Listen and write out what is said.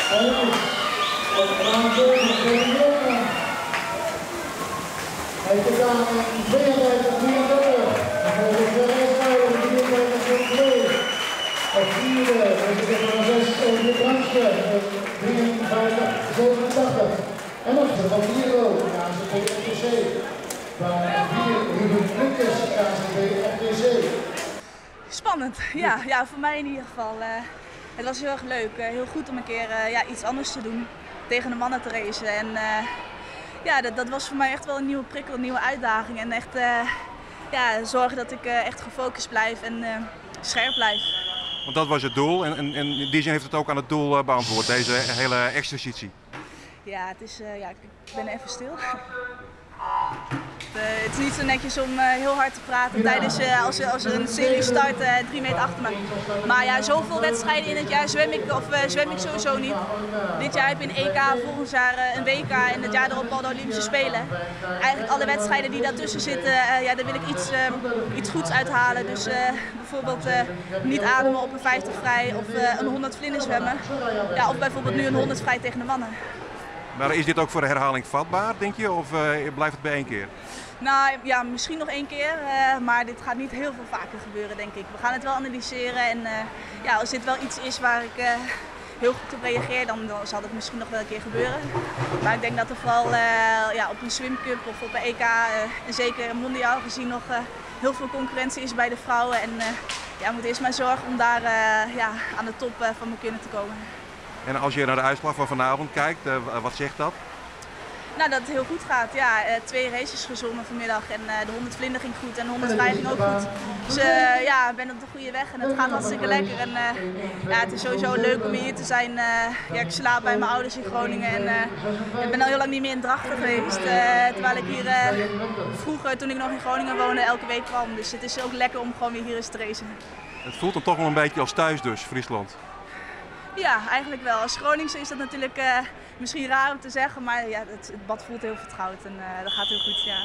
Op baan 7, Kevin Jongen. Hij komt aan in 52, 33. Dan volgt Ferre Kuijer in 53, 02. Op vierde, de van 6, Olivier Brandsje in 53, 87. En op de van Mierlo, KCP FTC. Baan 4, Ruben Lucas, KCP FTC. Spannend, ja, voor mij in ieder geval. Het was heel erg leuk, heel goed om een keer ja, iets anders te doen, tegen de mannen te racen. En ja, dat was voor mij echt wel een nieuwe prikkel, een nieuwe uitdaging. En echt ja, zorgen dat ik echt gefocust blijf en scherp blijf. Want dat was het doel en in die zin heeft het ook aan het doel beantwoord, deze hele exercitie. Ja, het is, ja, ik ben even stil. Het is niet zo netjes om heel hard te praten tijdens als er een serie start, 3 meter achter me. Maar ja, zoveel wedstrijden in het jaar zwem ik, of, zwem ik sowieso niet. Dit jaar heb je een EK, volgend jaar een WK en het jaar erop al de Olympische Spelen. Eigenlijk alle wedstrijden die daartussen zitten, ja, daar wil ik iets goeds uithalen. Dus bijvoorbeeld niet ademen op een 50 vrij of een 100 vlinder zwemmen. Ja, of bijvoorbeeld nu een 100 vrij tegen de mannen. Maar is dit ook voor de herhaling vatbaar, denk je? Of blijft het bij één keer? Nou ja, misschien nog één keer, maar dit gaat niet heel veel vaker gebeuren, denk ik. We gaan het wel analyseren en ja, als dit wel iets is waar ik heel goed op reageer, dan zal het misschien nog wel een keer gebeuren. Maar ik denk dat er vooral ja, op een Swim Cup of op een EK en zeker mondiaal gezien nog heel veel concurrentie is bij de vrouwen. En ja, ik moet eerst maar zorgen om daar ja, aan de top van mijn kunnen te komen. En als je naar de uitslag van vanavond kijkt, wat zegt dat? Nou, dat het heel goed gaat. Ja, twee races gezwommen vanmiddag en de 100 vlinder ging goed en de 100 vrij ging ook goed. Dus ja, ik ben op de goede weg en het gaat hartstikke lekker. En ja, het is sowieso leuk om hier te zijn. Ja, ik slaap bij mijn ouders in Groningen en ik ben al heel lang niet meer in Drachten geweest. Terwijl ik hier vroeger, toen ik nog in Groningen woonde, elke week kwam. Dus het is ook lekker om gewoon weer hier eens te racen. Het voelt dan toch wel een beetje als thuis dus, Friesland. Ja, eigenlijk wel. Als Groningse is dat natuurlijk misschien raar om te zeggen, maar ja, het bad voelt heel vertrouwd en dat gaat heel goed. Ja.